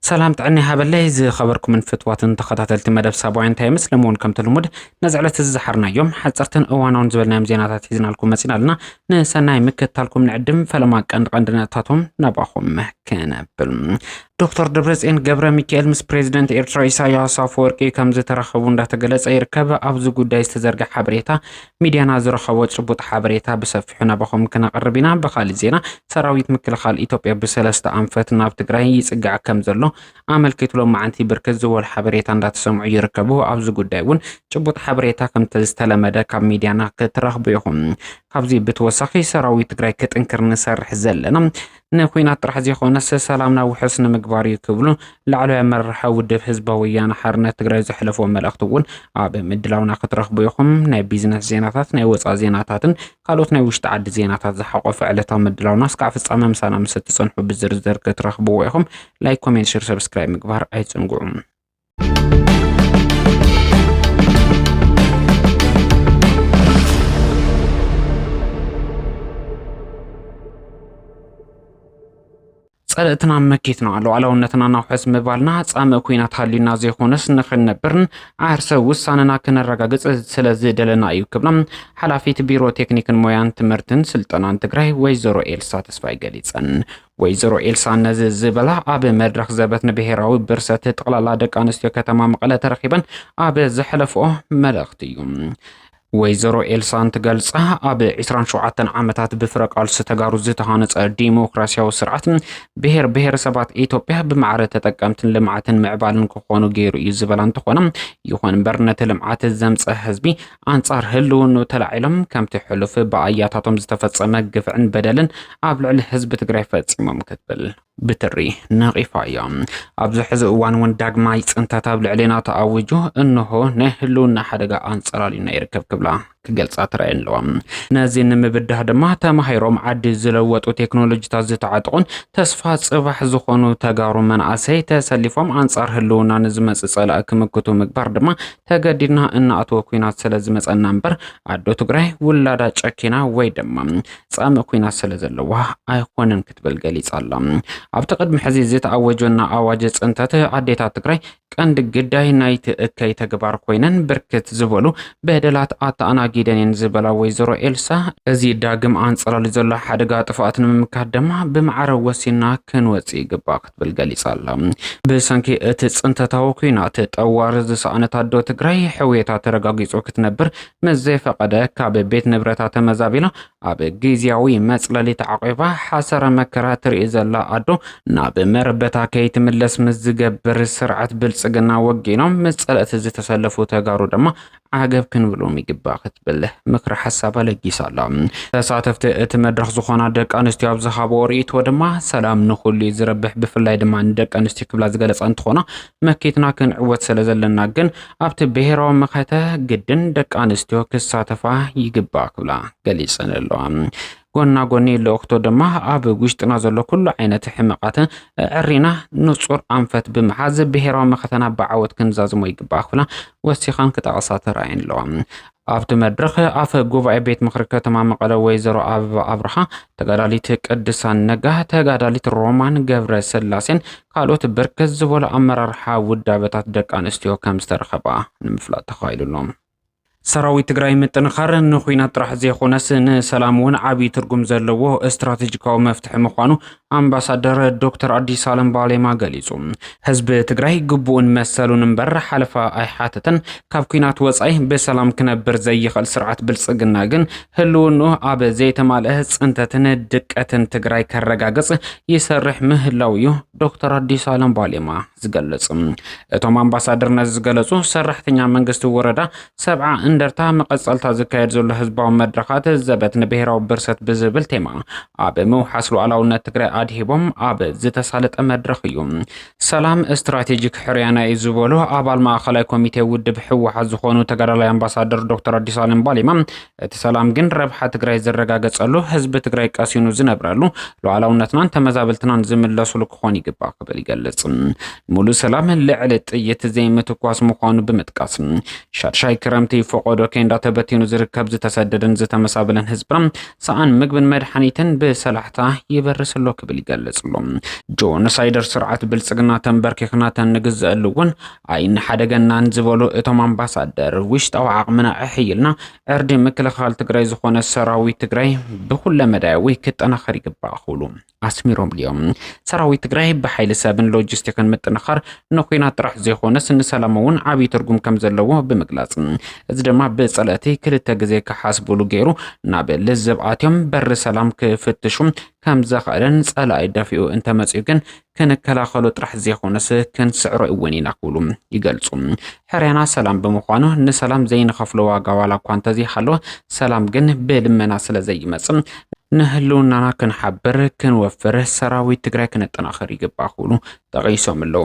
ሰላም ጥዕና ይሃበለይ ዝኸበርኩምን ፍትዋትን ተኸታተልቲ መደብ ሳባውያን እንታይ ይመስል እውን ከምቲ ልሙድ ነዚ ዕለት እዚ ዝሓርናዮም ሓፀርትን እዋናውን ዝበልናዮም ዜናታት ሒዝናልኩም መፂና ኣለና። ንሰናይ ምክታልኩም ንዕድም። ፈለማ ቀንዲ ቀንዲ ነጥብታቶም ናባኹም ክነብል። ዶክተር ደብረፅዮን ገብረ ሚካኤል ምስ ፕሬዚደንት ኤርትራ ኢሳያስ ኣፈወርቂ ከም ዝተራኸቡ እንዳተገለጸ ይርከብ። ኣብዚ ጉዳይ ዝተዘርገ ሓበሬታ ሚድያና ዝረኸቦ ጭቡጥ ሓበሬታ ብሰፊሑ ናባኹም ክነቕርብ ኢና። ብኻሊእ ዜና ሰራዊት ምክልኻል ኢትዮጵያ ብሰለስተ ኣንፈት ናብ ትግራይ ይጽጋዕ ከም ዘሎ ኣመልኪቱ ሎማዓንቲ ብርክት ዝበሉ ሓበሬታ እንዳተሰምዑ ይርከቡ። ኣብዚ ጉዳይ እውን ጭቡጥ ሓበሬታ ከምቲ ዝተለመደ ካብ ሚድያና ክትረኽቡ ኢኹም። ካብዚ ብተወሳኺ ሰራዊት ትግራይ ክጥንክር ንሰርሕ ዘለና ንኩናት ጥራሕ ዘይኮነስ ሰላምና ውሑስ ንምግባር እዩ ክብሉ ላዕለዋይ ኣመራርሓ ውድብ ህዝባዊ ወያነ ሓርነት ትግራይ ዘሕለፍዎ መልእኽቲ እውን ኣብ ምድላውና ክትረኽቡ ኢኹም። ናይ ቢዝነስ ዜናታት፣ ናይ ወፃኢ ዜናታትን ካልኦት ናይ ውሽጢ ዓዲ ዜናታት ዝሓቆፈ ዕለታዊ ምድላውና እስካዕ ፍጻመ ምሳና ምስ እትጸንሑ ብዝርዝር ክትረኽብዎ ኢኹም። ላይክ፣ ኮሜንት፣ ሼር፣ ሰብስክራይብ ምግባር ኣይትዘንግዑ። ጸላእትና መኪትና ሉዓላውነትና ናውሕስ ምባልና ጻምእ ኩናት ሃልዩና ዘይኮነስ ንኽንነብርን ዓርሰ ውሳነና ክነረጋግጽ ስለ ዝደለና እዩ ክብላ ሓላፊት ቢሮ ቴክኒክን ሞያን ትምህርትን ስልጠናን ትግራይ ወይዘሮ ኤልሳ ተስፋይ ገሊጸን። ወይዘሮ ኤልሳ ነዚ ዝበላ ኣብ መድረኽ ዘበት ንብሔራዊ ብርሰት ጠቕላላ ደቂ ኣንስትዮ ከተማ መቐለ ተረኺበን ኣብ ዘሕለፍኦ መልእኽቲ እዩ። ወይዘሮ ኤልሳ እንትገልጻ ኣብ ዕስራን ሸውዓተን ዓመታት ብፍረ ቃልሲ ተጋሩ ዝተሃነጸ ዲሞክራሲያዊ ስርዓት ብሔር ብሔረሰባት ኢትዮጵያ ብማዕረ ተጠቀምትን ልምዓትን ምዕባልን ክኾኑ ገይሩ እዩ ዝበላ እንትኾነ ይኹን እምበር ነቲ ልምዓት ዘምፀ ህዝቢ ኣንጻር ህልውኑ ተላዒሎም ከምቲ ሕሉፍ ብኣያታቶም ዝተፈጸመ ግፍዕን በደልን ኣብ ልዕሊ ህዝቢ ትግራይ ፈጺሞም ክትብል ብትሪ ነቒፋ እያ። ኣብዚ ሕዚ እዋን እውን ዳግማይ ፅንተት ኣብ ልዕሌና ተኣዊጁ እንሆ ናይ ህልውና ሓደጋ ኣንጸላልዩና ይርከብ ክብላ ክገልጻ ተራእየን ኣለዋ። ነዚ ንምብዳህ ድማ ተማሂሮም ዓዲ ዝለወጡ ቴክኖሎጂታት ዝተዓጠቑን ተስፋ ጽባሕ ዝኾኑ ተጋሩ መናእሰይ ተሰሊፎም ኣንጻር ህልውና ንዝመጽእ ጸላኢ ክምክቱ ምግባር ድማ ተገዲድና እናኣተወ ኩናት ስለ ዝመጸና እምበር ኣዶ ትግራይ ውላዳ ጨኪና ወይ ድማ ጻምእ ኩናት ስለ ዘለዋ ኣይኾነን ክትብል ገሊጻ ኣላ። ኣብቲ ቅድሚ ሕዚ ዝተኣወጀና ኣዋጅ ጽንተት ኣዴታት ትግራይ ቀንዲ ግዳይ ናይቲ እከይ ተግባር ኮይነን ብርክት ዝበሉ በደላት ኣተኣናጊደን እየን ዝበላ ወይዘሮ ኤልሳ፣ እዚ ዳግም ኣንጸላሊ ዘሎ ሓደጋ ጥፍኣት ንምምካት ድማ ብማዕረ ወሲና ክንወጽእ ይግባእ ክትብል ገሊጻ ኣላ። ብሰንኪ እቲ ጽንተታዊ ኩናት ጠዋሪ ዝሰኣነት ኣዶ ትግራይ ሕውየታ ተረጋጊጹ ክትነብር ምስ ዘይፈቐደ ካብ ቤት ንብረታ ተመዛቢላ ኣብ ግዝያዊ መጽለሊ ተዓቂባ ሓሰረ መከራ ትርኢ ዘላ ኣዶ ናብ መረበታ ከይትምለስ ምስ ዝገብር ስርዓት ብልጽግና ወጊኖም ምስ ጸላእቲ ዝተሰለፉ ተጋሩ ድማ ዓገብ ክንብሎም ይግባእ ክትብል ምክሪ ሓሳባ ለጊሳ ኣላ። ተሳተፍቲ እቲ መድረኽ ዝኾና ደቂ ኣንስትዮ ኣብ ዝሃብኦ ርእይቶ ድማ ሰላም ንኹሉ እዩ ዝረብሕ፣ ብፍላይ ድማ ንደቂ ኣንስትዮ ክብላ ዝገለጻ እንትኾና መኪትና ክንዕወት ስለ ዘለና ግን ኣብቲ ብሔራዊ መኸተ ግድን ደቂ ኣንስትዮ ክሳተፋ ይግባእ ክብላ ገሊጸን ኣለዋ። ጎና ጎኒ ልእኽቶ ድማ ኣብ ውሽጥና ዘሎ ኩሉ ዓይነት ሕመቓት ዕሪና ንጹር ኣንፈት ብምሓዝ ብሔራዊ መኸተና ብዓወት ክንዛዝሞ ይግባእ ክብላ ወሲኻን ክጠቕሳ ተራእየን ኣለዋ። ኣብቲ መድረኽ ኣፈ ጉባኤ ቤት ምኽሪ ከተማ መቐለ ወይዘሮ ኣበባ ኣብርሃ፣ ተጋዳሊት ቅድሳን ነጋ፣ ተጋዳሊት ሮማን ገብረ ስላሴን ካልኦት ብርክት ዝበሉ ኣመራርሓ ውዳበታት ደቂ ኣንስትዮ ከም ዝተረኸባ ንምፍላጥ ተኻኢሉ ኣሎ። ሰራዊት ትግራይ ምጥንኻር ንኹናት ጥራሕ ዘይኮነስ ንሰላም እውን ዓብዪ ትርጉም ዘለዎ ስትራቴጂካዊ መፍትሒ ምዃኑ ኣምባሳደር ዶክተር ኣዲስ ኣለም ባሌማ ገሊጹ። ህዝቢ ትግራይ ግቡኡን መሰሉን እምበር ሓለፋ ኣይሓተተን። ካብ ኲናት ወጻኢ ብሰላም ክነብር ዘይኽእል ስርዓት ብልጽግና ግን ህልውንኡ ኣብ ዘይተማልአ ጽንተትን ድቀትን ትግራይ ከረጋግጽ ይሰርሕ ምህላው እዩ ዶክተር ኣዲስ ኣለም ባሌማ ዝገልጽ። እቶም ኣምባሳደር ነዚ ዝገለጹ ሰራሕተኛ መንግስቲ ወረዳ ሰብዓ እንደርታ መቐጸልታ ዝካየድ ዘሎ ህዝባዊ መድረኻት ዘበት ንብሔራዊ ብርሰት ብዝብል ቴማ ኣብ ምውሓስ ሉዓላውነት ትግራይ ኣድሂቦም ኣብ ዝተሳለጠ መድረኽ እዩ። ሰላም ስትራቴጂክ ሕርያና እዩ ዝበሉ ኣባል ማእኸላይ ኮሚቴ ውድብ ህወሓት ዝኾኑ ተጋዳላይ ኣምባሳደር ዶክተር ኣዲስ ኣለም ባሌማ፣ እቲ ሰላም ግን ረብሓ ትግራይ ዝረጋገጸሉ፣ ህዝቢ ትግራይ ቀሲኑ ዝነብረሉ፣ ሉዓላውነትናን ተመዛበልትናን ዝምለሱሉ ክኾን ይግባእ ክብል ይገልጽ። ሙሉእ ሰላም ልዕሊ ጥይት ዘይምትኳስ ምዃኑ ብምጥቃስ፣ ሻድሻይ ክረምቲ ፈቆዶ ኬንዳ ተበቲኑ ዝርከብ ዝተሰደደን ዝተመሳበለን ህዝብና ሰኣን ምግብን መድሓኒትን ብሰላሕታ ይበርስ ኣሎ ክብል ይገልጽ ኣሎ። ጆኖሳይደር ስርዓት ብልጽግና ተንበርኪኽና ተንግዘአሉ እውን ኣይንሓደገናን ዝበሉ እቶም ኣምባሳደር፣ ውሽጣዊ ዓቕምና ኣሕይልና ዕርዲ ምክልኻል ትግራይ ዝኾነ ሰራዊት ትግራይ ብኩለ መዳያዊ ክጠናኸር ይግባእ ክብሉ ኣስሚሮምሉ እዮም። ሰራዊት ትግራይ ብሓይሊ ሰብን ሎጂስቲክን ምጥንኻር ንኹናት ጥራሕ ዘይኮነስ ንሰላም እውን ዓብዪ ትርጉም ከም ዘለዎ ብምግላጽ፣ እዚ ድማ ብጸለእቲ ክልተ ግዜ ክሓስብሉ ገይሩ ናብ ልዝብ ኣትዮም በሪ ሰላም ክፍትሹ ከም ዘኽእልን ጸላኢ ደፊኡ እንተመጺኡ ግን ክንከላኸሎ ጥራሕ ዘይኮነስ ክንስዕሮ እውን ኢና ክብሉ ይገልጹ። ሕርያና ሰላም ብምዃኑ ንሰላም ዘይንኸፍሎ ዋጋ ዋላ እኳ እንተዘይሃለወ ሰላም ግን ብልመና ስለ ዘይመጽእ ንህልውናና ክንሓብር ክንወፍር ሰራዊት ትግራይ ክነጠናኽር ይግባእ ክብሉ ጠቒሶም ኣለዉ።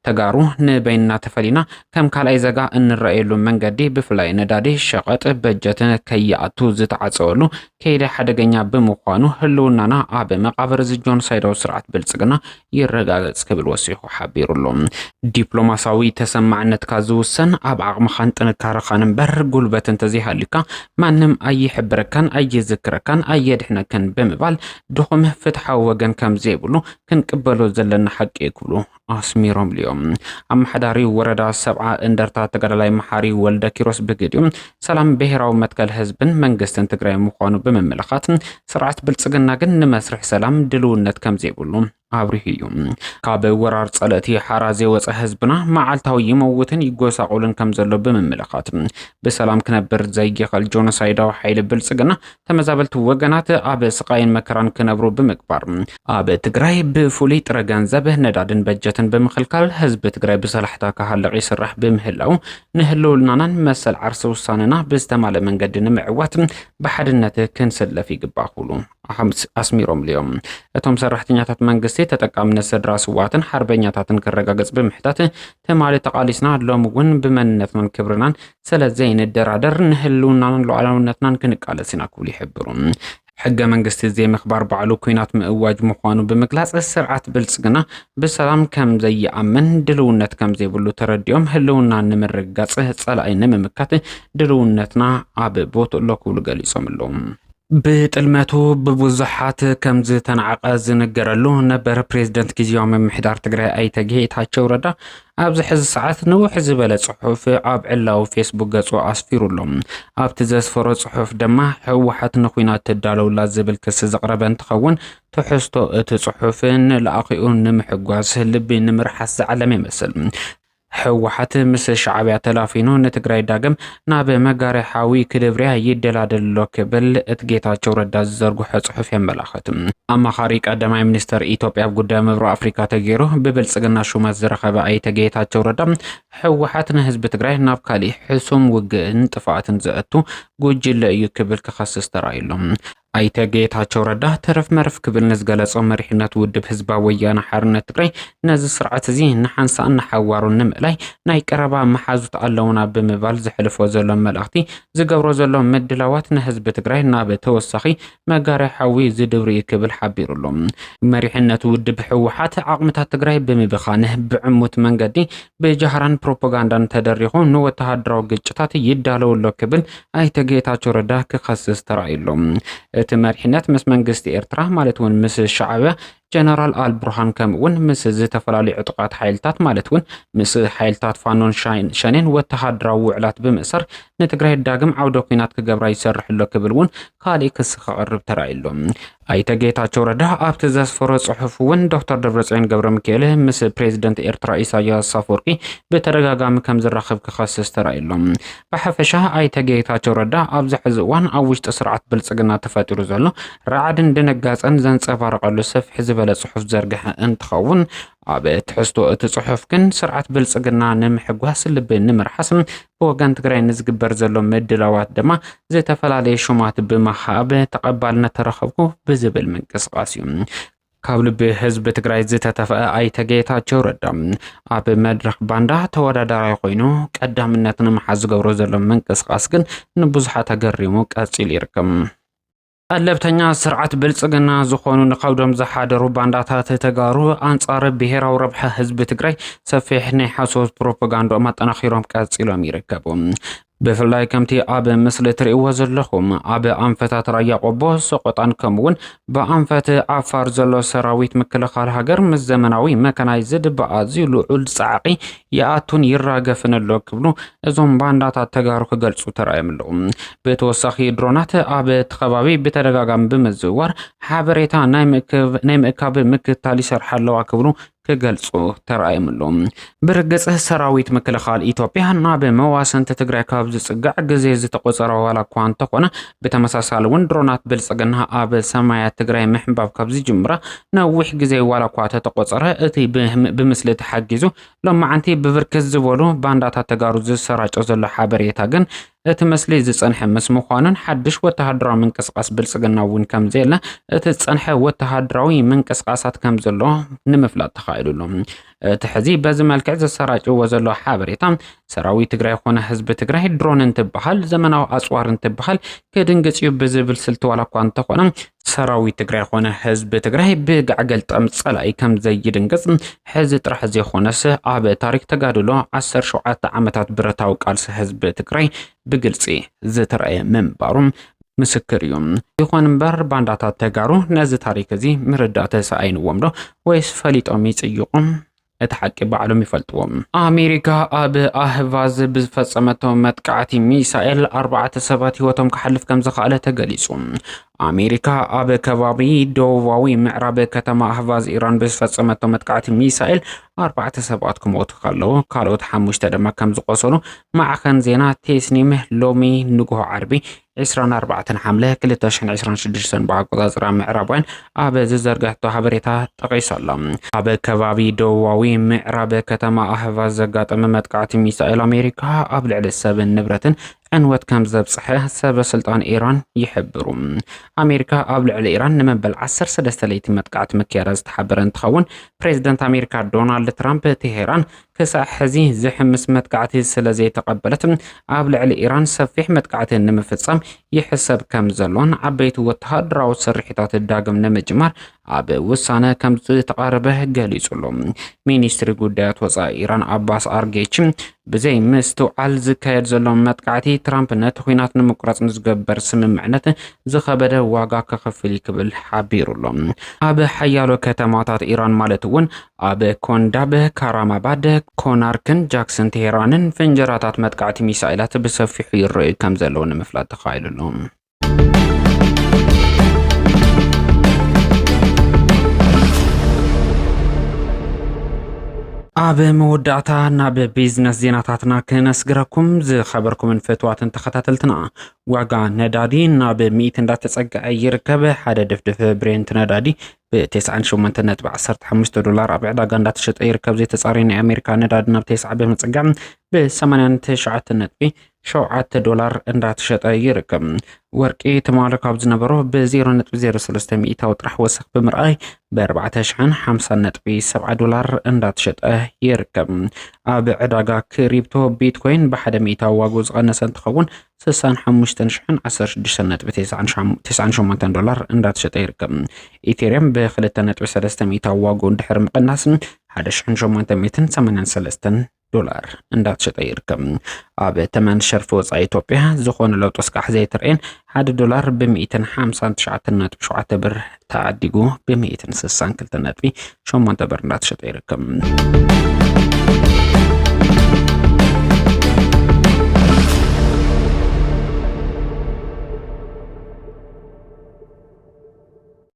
ተጋሩ ንበይንና ተፈሊና ከም ካልኣይ ዘጋ እንረኣየሉ መንገዲ ብፍላይ ነዳዲ፣ ሸቐጥ፣ በጀት ከይኣቱ ዝተዓጸወሉ ከይዲ ሓደገኛ ብምዃኑ ህልውናና ኣብ መቓብር እዚ ጆኖሳይዳዊ ስርዓት ብልጽግና ይረጋገጽ ክብል ወሲኹ ሓቢሩ ኣሎ። ዲፕሎማሳዊ ተሰማዕነትካ ዝውሰን ኣብ ዓቕምኻን ጥንካረኻን እምበር ጉልበት እንተዘይሃልዩካ ማንም ኣይሕብረካን ኣይዝክረካን ኣየድሕነካን ብምባል ድኹም ፍትሓዊ ወገን ከም ዘይብሉ ክንቅበሎ ዘለና ሓቂ እዩ ክብሉ ኣስሚሮምሉ እዮም። ኣመሓዳሪ ወረዳ ሰብዓ እንደርታ ተጋዳላይ መሓሪ ወልደ ኪሮስ ብግዲኡ ሰላም ብሄራዊ መትከል ህዝብን መንግስትን ትግራይ ምዃኑ ብምምልኻት ስርዓት ብልጽግና ግን ንመስርሕ ሰላም ድልውነት ከም ዘይብሉ ኣብሪሁ እዩ። ካብ ወራር ጸለእቲ ሓራ ዘይወጸ ህዝብና መዓልታዊ ይመውትን ይጎሳቆልን ከም ዘሎ ብምምልኻት ብሰላም ክነብር ዘይኽእል ጆኖሳይዳዊ ሓይሊ ብልጽግና ተመዛበልቲ ወገናት ኣብ ስቓይን መከራን ክነብሩ ብምግባር ኣብ ትግራይ ብፍሉይ ጥረ ገንዘብ ነዳድን በጀትን ብምኽልካል ህዝቢ ትግራይ ብሰላሕታ ክሃልቕ ይስራሕ ብምህላው ንህልውናናን መሰል ዓርሲ ውሳነና ብዝተማለ መንገዲ ንምዕዋት ብሓድነት ክንስለፍ ይግባእ ክብሉ ኣስሚሮምሉ እዮም። እቶም ሰራሕተኛታት መንግስቲ ተጠቃምነት ስድራ ስዋትን ሓርበኛታትን ክረጋገጽ ብምሕታት ትማሊ ተቓሊስና ሎም እውን ብመንነትናን ክብርናን ስለ ዘይንደራደር ንህልውናን ሉዓላውነትናን ክንቃለስ ኢና ክብሉ ይሕብሩ። ሕገ መንግስቲ ዘይምኽባር ባዕሉ ኲናት ምእዋጅ ምዃኑ ብምግላጽ ስርዓት ብልጽግና ብሰላም ከም ዘይኣምን ድልውነት ከም ዘይብሉ ተረዲኦም ህልውና ንምርግጋጽ ጸላኢ ንምምካት ድልውነትና ኣብ ቦትኡ ኣሎ ክብሉ ገሊጾም ኣለዉ። ብጥልመቱ ብብዙሓት ከም ዝተናዕቐ ዝንገረሉ ነበር ፕሬዝደንት ግዝያዊ ምምሕዳር ትግራይ ኣይተ ጌታቸው ረዳ ኣብዚ ሕዚ ሰዓት ንውሕ ዝበለ ጽሑፍ ኣብ ዕላዊ ፌስቡክ ገጹ ኣስፊሩ ኣሎ። ኣብቲ ዘስፈሮ ጽሑፍ ድማ ህወሓት ንኹናት ትዳለውላ ዝብል ክሲ ዘቕረበ እንትኸውን ትሕዝቶ እቲ ጽሑፍ ንለኣኺኡ ንምሕጓስ ልቢ ንምርሓስ ዝዓለመ ይመስል። ህወሓት ምስ ሻዕብያ ተላፊኑ ንትግራይ ዳግም ናብ መጋርያ ሓዊ ክድብርያ ይደላደል ኣሎ ክብል እቲ ጌታቸው ረዳ ዝዘርግሖ ጽሑፍ የመላኽት። ኣማኻሪ ቀዳማይ ሚኒስተር ኢትዮጵያ ኣብ ጉዳይ ምብራቕ ኣፍሪካ ተገይሩ ብብልጽግና ሹመት ዝረኸበ ኣይተ ጌታቸው ረዳ ህወሓት ንህዝቢ ትግራይ ናብ ካሊእ ሕሱም ውግእን ጥፍኣትን ዘእቱ ጉጅለ እዩ ክብል ክኸስስ ተራእዩ ኣሎ። ኣይተ ጌታቸው ረዳ ተረፍ መረፍ ክብል ንዝገለጾ መሪሕነት ውድብ ህዝባዊ ወያነ ሓርነት ትግራይ ነዚ ስርዓት እዚ ንሓንሳእን ንሓዋሩን ንምእላይ ናይ ቀረባ መሓዙት ኣለውና ብምባል ዘሕልፎ ዘሎ መልእኽቲ ዝገብሮ ዘሎ ምድላዋት ንህዝቢ ትግራይ ናብ ተወሳኺ መጋርያ ሓዊ ዝድብር እዩ ክብል ሓቢሩ ኣሎ። መሪሕነት ውድብ ህወሓት ዓቕምታት ትግራይ ብምብኻን ብዕሙት መንገዲ ብጃህራን ፕሮፓጋንዳን ተደሪኹ ንወተሃደራዊ ግጭታት ይዳለው ኣሎ ክብል ኣይተ ጌታቸው ረዳ ክኸስስ ተራእዩ ኣሎ። እቲ መሪሕነት ምስ መንግስቲ ኤርትራ ማለት እውን ምስ ሻዕብያ ጀነራል ኣልቡርሃን ከምኡ እውን ምስ ዝተፈላለዩ ዕጡቓት ሓይልታት ማለት እውን ምስ ሓይልታት ፋኖን ሻይን- ሸኔን ወተሃደራዊ ውዕላት ብምእሳር ንትግራይ ዳግም ዓውደ ኲናት ክገብራ ይሰርሕ ኣሎ ክብል እውን ካሊእ ክሲ ከቕርብ ተራእዩ ኣሎ። ኣይተ ጌታቸው ረዳ ኣብቲ ዘስፈሮ ጽሑፍ እውን ዶክተር ደብረጽዮን ገብረ ሚካኤል ምስ ፕሬዚደንት ኤርትራ ኢሳያስ ኣፈወርቂ ብተደጋጋሚ ከም ዝራኸብ ክኸስስ ተራእዩ ኣሎ። ብሓፈሻ ኣይተ ጌታቸው ረዳ ኣብዚ ሕዚ እዋን ኣብ ውሽጢ ስርዓት ብልጽግና ተፈጢሩ ዘሎ ራዕድን ድንጋጸን ዘንጸባርቐሉ ስፍሕ ዝበለ ጽሑፍ ዘርግሐ እንትኸውን ኣብ ትሕዝቶ እቲ ጽሑፍ ግን ስርዓት ብልጽግና ንምሕጓስ ልቢ ንምርሓስ ብወገን ትግራይ ንዝግበር ዘሎ ምድላዋት ድማ ዝተፈላለየ ሹማት ብምሃብ ተቐባልነት ተረኸብኩ ብዝብል ምንቅስቃስ እዩ። ካብ ልቢ ህዝቢ ትግራይ ዝተተፈአ ኣይተ ጌታቸው ረዳ ኣብ መድረኽ ባንዳ ተወዳዳራይ ኮይኑ ቀዳምነት ንምሓዝ ዝገብሮ ዘሎ ምንቅስቃስ ግን ንብዙሓት ኣገሪሙ ቀፂሉ ይርከብ። ቀለብተኛ ስርዓት ብልጽግና ዝኾኑ ንኸብዶም ዝሓደሩ ባንዳታት ተጋሩ ኣንጻር ብሄራዊ ረብሓ ህዝቢ ትግራይ ሰፊሕ ናይ ሓሶት ፕሮፓጋንዳኦም ኣጠናኺሮም ቀጺሎም ይርከቡ። ብፍላይ ከምቲ ኣብ ምስሊ ትርእይዎ ዘለኹም ኣብ ኣንፈታት ራያ ቆቦ፣ ሰቆጣን ከምኡውን ብኣንፈት ዓፋር ዘሎ ሰራዊት ምክልኻል ሃገር ምስ ዘመናዊ መካናይዝድ ብኣዝዩ ልዑል ጻዕቒ ይኣቱን ይራገፍን ኣሎ ክብሉ እዞም ባንዳታት ተጋሩ ክገልጹ ተራእዮም ኣለዉ። ብተወሳኺ ድሮናት ኣብ እቲ ከባቢ ብተደጋጋሚ ብምዝውዋር ሓበሬታ ናይ ምእክብ-፣ ናይ ምእካብ ምክታል ይሰርሓ ኣለዋ ክብሉ ክገልጹ ተራእዮም ኣለዉ። ብርግጽ ሰራዊት ምክልኻል ኢትዮጵያ ናብ መዋሰንቲ ትግራይ ካብ ዝጽጋዕ ግዜ ዝተቆጸረ ዋላ እኳ እንተኾነ፣ ብተመሳሳሊ እውን ድሮናት ብልጽግና ኣብ ሰማያት ትግራይ ምሕንባብ ካብ ዝጅምራ ነዊሕ ግዜ ዋላ እኳ ተተቆጸረ፣ እቲ ብህም-፣ ብምስሊ ተሓጊዙ ሎማዓንቲ ብብርክት ዝበሉ ባንዳታት ተጋሩ ዝሰራጮ ዘሎ ሓበሬታ ግን እቲ ምስሊ ዝጸንሐ ምስ ምዃኑን ሓድሽ ወተሃደራዊ ምንቅስቃስ ብልጽግና እውን ከም ዘየለ፣ እቲ ዝጸንሐ ወተሃደራዊ ምንቅስቃሳት ከም ዘሎ ንምፍላጥ ተኻኢሉ ኣሎ። እቲ ሕዚ በዚ መልክዕ ዘሰራጭዎ ዘሎ ሓበሬታ፣ ሰራዊት ትግራይ ኮነ ህዝቢ ትግራይ ድሮን እንትበሃል፣ ዘመናዊ ኣጽዋር እንትበሃል ክድንግጽ እዩ ብዝብል ስልቲ ዋላ እኳ እንተኾነ፣ ሰራዊት ትግራይ ኮነ ህዝቢ ትግራይ ብጋዕ ገልጠም ጸላኢ ከም ዘይድንግጽ ሕዚ ጥራሕ ዘይኮነስ ኣብ ታሪክ ተጋድሎ ዓሰርተ ሸውዓተ ዓመታት ብረታዊ ቃልሲ ህዝቢ ትግራይ ብግልጺ ዝተረኣየ ምንባሩ ምስክር እዩ። ይኹን እምበር ባንዳታት ተጋሩ ነዚ ታሪክ እዚ ምርዳእ ተሳኢንዎም ዶ ወይስ ፈሊጦም ይጽይቑ? እቲ ሓቂ ባዕሎም ይፈልጥዎ። ኣሜሪካ ኣብ ኣህቫዝ ብዝፈጸመቶ መጥቃዕቲ ሚሳኤል ኣርባዕተ ሰባት ህይወቶም ክሓልፍ ከም ዝኸኣለ ተገሊጹ። ኣሜሪካ ኣብ ከባቢ ደቡባዊ ምዕራብ ከተማ ኣህቫዝ ኢራን ብዝፈጸመቶ መጥቃዕቲ ሚሳኤል ኣርባዕተ ሰባት ክሞቱ ከለዉ፣ ካልኦት ሓሙሽተ ድማ ከም ዝቆሰሉ ማዕኸን ዜና ቴስኒም ሎሚ ንግሆ ዓርቢ ዕስራን ኣርባዕተን ሓምለ ክልተ ሽሕን ዕስራን ሽዱሽተን ብኣቆጻጽራ ምዕራባውያን ኣብ ዝዘርገሐቶ ሓበሬታ ጠቒሱ ኣሎ። ኣብ ከባቢ ደቡባዊ ምዕራብ ከተማ ኣህቫዝ ዘጋጠመ መጥቃዕቲ ሚሳኤል ኣሜሪካ ኣብ ልዕሊ ሰብን ንብረትን ዕንወት ከም ዘብጽሐ ሰበ ስልጣን ኢራን ይሕብሩ። ኣሜሪካ ኣብ ልዕሊ ኢራን ንመበል ዓሰርተ ሰለስተ ለይቲ መጥቃዕቲ ምክያዳ ዝተሓበረ እንትኸውን፣ ፕሬዚደንት ኣሜሪካ ዶናልድ ትራምፕ፣ ቴሄራን ክሳዕ ሕዚ ዝሕምስ መጥቃዕቲ ስለ ዘይተቐበለት፣ ኣብ ልዕሊ ኢራን ሰፊሕ መጥቃዕቲ ንምፍጻም ይሕሰብ ከም ዘሎን ዓበይቲ ወተሃደራዊ ስርሒታት ዳግም ንምጅማር ኣብ ውሳነ ከም ዝተቓረበ ገሊጹ ኣሎ። ሚኒስትሪ ጉዳያት ወጻኢ ኢራን ኣባስ ኣርጌቺ፣ ብዘይ ምስትውዓል ዝካየድ ዘሎ መጥቃዕቲ፣ ትራምፕ ነቲ ኲናት ንምቁራጽ ንዝገበር ስምምዕነት ዝኸበደ ዋጋ ከኸፍል እዩ ክብል ሓቢሩ ኣሎ። ኣብ ሓያሎ ከተማታት ኢራን ማለት እውን ኣብ ኮንዳብ፣ ካራማባድ፣ ኮናርክን ጃክስን ቴሄራንን ፍንጀራታት መጥቃዕቲ ሚሳኤላት ብሰፊሑ ይረኣዩ ከም ዘለዉ ንምፍላጥ ተኻኢሉ ኣሎ። ኣብ መወዳእታ ናብ ቢዝነስ ዜናታትና ክነስግረኩም። ዝኸበርኩምን ፍትዋትን ተኸታተልትና፣ ዋጋ ነዳዲ ናብ ሚእቲ እንዳተጸግዐ ይርከብ። ሓደ ድፍድፍ ብሬንት ነዳዲ ብ ተስዓን ሸሞንተን ነጥቢ ዓሰርተ ሓሙሽተ ዶላር ኣብ ዕዳጋ እንዳተሸጠ ይርከብ። ዘይተጻረየ ናይ ኣሜሪካ ነዳዲ ናብ ተስዓ ብምጽጋዕ ብ ሰማንያን ትሽዓተን ነጥቢ ሸውዓተ ዶላር እንዳተሸጠ ይርከብ። ወርቂ ትማሊ ካብ ዝነበሮ ብ ዜሮ ነጥቢ ዜሮ ሰለስተ ሚእታዊ ጥራሕ ወሰኽ ብምርኣይ ብ ኣርባዕተ ሽሕን ሓምሳን ነጥቢ ሰብዓ ዶላር እንዳተሸጠ ይርከብ። ኣብ ዕዳጋ ክሪፕቶ፣ ቢትኮይን ብሓደ ሚእታዊ ዋግኡ ዝቐነሰ እንትኸውን፣ ስሳን ሓሙሽተን ሽሕን ዓሰርተ ሽዱሽተን ነጥቢ ተስዓን ሸሞንተን ዶላር እንዳተሸጠ ይርከብ። ኢቴርየም ብክልተ ነጥቢ ሰለስተ ሚእታዊ ዋግኡ እንድሕር ምቕናስ፣ ሓደ ሽሕን ሸሞንተ ሚእትን ሰማንያን ሰለስተን ዶላር እንዳተሸጠ ይርከብ። ኣብ ተመን ሸርፊ ወጻኢ ኢትዮጵያ ዝኾነ ለውጢ እስካዕ ዘይተረእየን፣ ሓደ ዶላር ብ ሚእትን ሓምሳን ትሽዓተን ነጥቢ ሸውዓተ ብር ተዓዲጉ ብ ሚእትን ስሳን ክልተን ነጥቢ ሸሞንተ ብር እንዳተሸጠ ይርከብ።